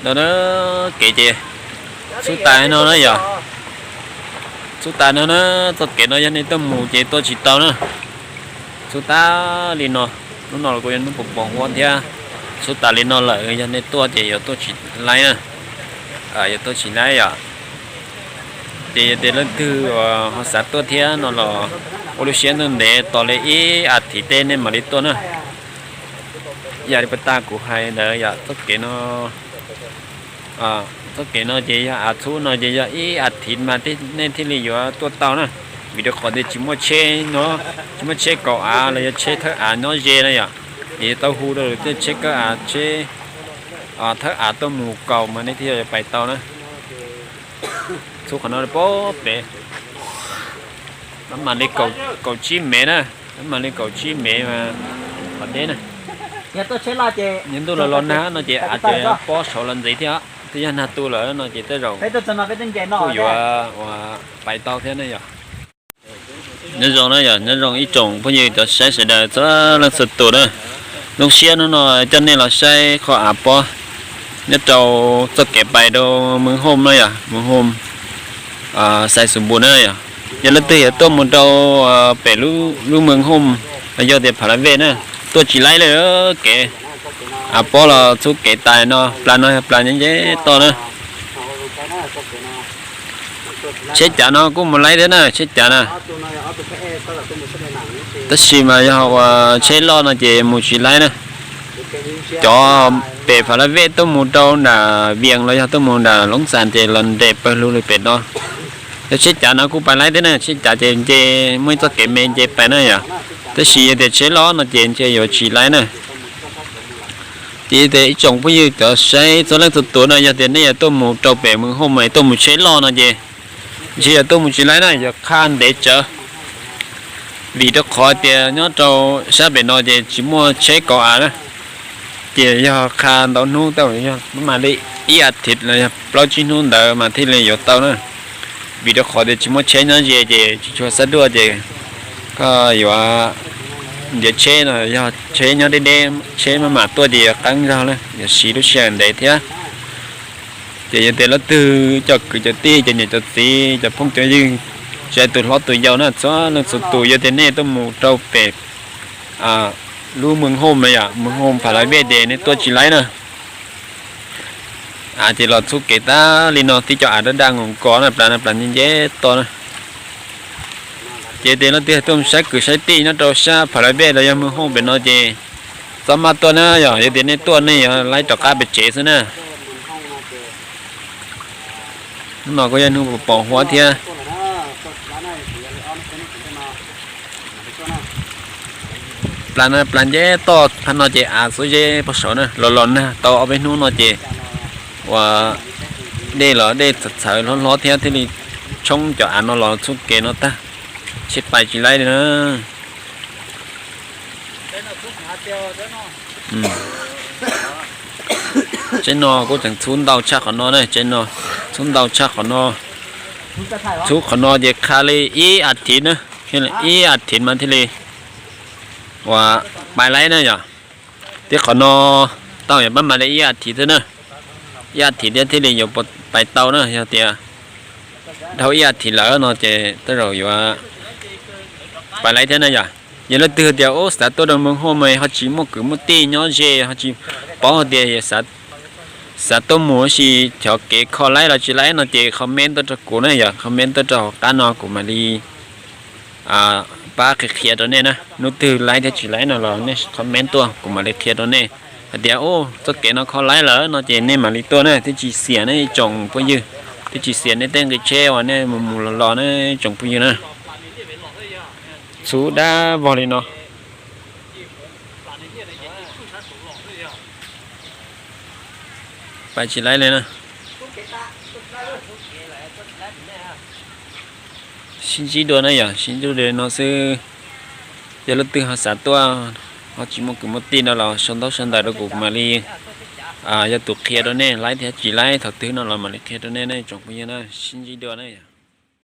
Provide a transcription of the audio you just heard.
Ntawd na, kev ces txhub tas no na yom. Txhub tas no na, txoj kev no yog nej tuaj mus ces tuaj tsis tau na. Txhub tas li no, hnub no los kuj yog hnub puas pos huab thiab. Txhub tas li no lawm yog nej tuaj ces yuav tuaj tsis laib na. Yuav tuaj tsis laib yom. Ces yog tias leej twg ho xav tuaj thiab no los ua lub siab ntev ntev tos li ib as thiv tej nej mam li tuaj na. Yam li puag ta kuv hais ntawd yom, txoj kev no, txoj kev no ces yog av txhub no ces yog ib as thiv mas nej thiaj li yuav tuaj tau na. Vim rau qhov tias tsis muaj tsheb no, tsis muaj tsheb kaus av los yog tsheb thawb av nyob ze na yom. Ces yuav tau hu rau lawv tej tsheb kawb av, tsheb thawb av tuaj mus kaus mas nej thiaj yuav pais tau na. Txhub qhov no pem, maj mam li kaum tsib mev na, maj mam li kaum tsib mev mas qhov deb na. Yog ntuj los los nag no ces av ces pob saud los ntxiv thiab, twb yog nag tu lawm no ces tej zaum kuj yuav pais tau thiab na yom. Nyob zoo na yom, nyob zoo ib tsoom phooj ywg cov saib sawv daws txhua leej txhua tus na. Zoo siab hnub no coj nej los saib qhov av pob nyob rau txoj kev pais rau Meej Hooj na yom, Meej Hooj, Xais Xus Npus na yom. Yog leej twg yuav tuaj mus rau pem lub Meej Hooj los yog tias Phav Lav Vej na, tuaj tsis laib li kev, av pob los txhub kev tas no, plas no yog plas nyob ze toj na. Tsheb cav no kuj mus laib thiab na, tsheb cav na. Tab sis mas yog uas tsheb loj no ces mus tsis laib na. Cov pem Phav Lav Vej tuaj mus rau nram Vias los yog tuaj mus nram Loob Xas ces los nres pawg lug li pem no. Yog tsheb cav no kuj pais laib thiab na, tsheb cav ces nce muaj ib txoj kev me nce pais na yom. Tab sis yog tias tsheb loj no ces ntshe yuav tsis laib na. Ces yog tias ib tsoom phooj ywg cov saib txhua leej txhua tus no, yog tias nej yuav tuaj mus rau pem Meej Hooj mas tuaj mus tsheb loj no ces ntshe yuav tuaj mus tsis laib na, yuav qha ntev tsawv. Vim rau qhov tias nyob rau sab pem no ces tsis muaj tsheb kaus av na. Ces yog qha ntau hnub, tej zaum yog maj mam li ib as thiv los yog plaub tsib hnub ntawd mas thiaj li yuav tau na. Vim rau qhov tias tsis muaj tsheb nyob ze ces tsis tshua xav tuaj ces koj yuav ntiav tsheb no, yog tsheb nyob deb deb, tsheb maj mam tuaj ces yuav qeeb zog na, yuav siv lub sij hawm ntev thiab. Ces yog tias leej twg cov kwv cov tij, cov niam cov txiv, cov phooj cov ywg, tsis hais tus hlob tus yau na, txhua leej txhua tus yog tias nej tuaj mus rau pem lub Meej Hooj na yom, Meej Hooj Phav Lav Vej ces nej tuaj tsis laib na. Av ces los txhub kev tas li no, tib cov av daj daj nkoos nkoos na, plas no plas nce nce toj na. Ces tias leej twg tuaj saib kwv saib tij nyob rau sab Phav Lav Vej los yog Meej Hooj pem no ces txhob maj tuaj na yom, yog tias nej tuaj nej yuav laib rov qab pem tsev xwb na. Hnub no kuj yog hnub pos huab thiab. Plas no plas nce toj, qhov no ces av xuab zeb pog saud na, los los nag tau ob peb hnub no ces uas dej los dej txhawv txhawv hlob hlob thiab thiaj li tshoob cov av no los txhub kev no tag, tsheb pais tsis laib li na. Tsheb no kuj tseem txhub ntau tshaj qhov no na, tsheb no txhub ntau tshaj qhov no. Txhub qhov no ces qha li ib as thiv na, ib as thiv mas thiaj li uas pais laib na yom. Tib qhov no tau yog maj mam li ib as thiv xwb na, ib as thiv thiab thiaj li yuav pais tau na. Yog tias dhau ib as thiv lawm no ces tej zaum yuav pais laib thiab na yom. Yog leej twg tias ub xav tuaj rau Meej Hooj mas ho tsis muaj kwv muaj tij nyob ze, ho tsis paub hais tias xav tuaj mus ua si, cov kev kho laib los tsis laib no ces comment tuaj rau kuv na yom, comment tuaj rau hauv qab no kuv mam li pab qhia qhia rau nej na. Hnub twg laib thiab tsis laib no los nej comment tuaj kuv mam li qhia rau nej hais tias ub txoj kev no kho laib lawm no ces nej mam li tuaj na, thiaj tsis xiam nej ib tsoom phooj ywg, thiaj tsis xiam nej tej nqi tsheb uas nej mus mus los los na ib tsoom phooj ywg na. Txhub dab vog li no. Pais tsis laib li na. Sib ntsib dua na yom, sib ntsib dua no xwb. Yog leej twg ho xav tuaj, ho tsis muaj kwv muaj tij no los sau ntaub sau ntawv rau kuv mam li yog tus qhia rau nej laib thiab tsis laib thaum twg no los mam li qhia rau nej na tsoom phooj ywg na, sib ntsib dua na.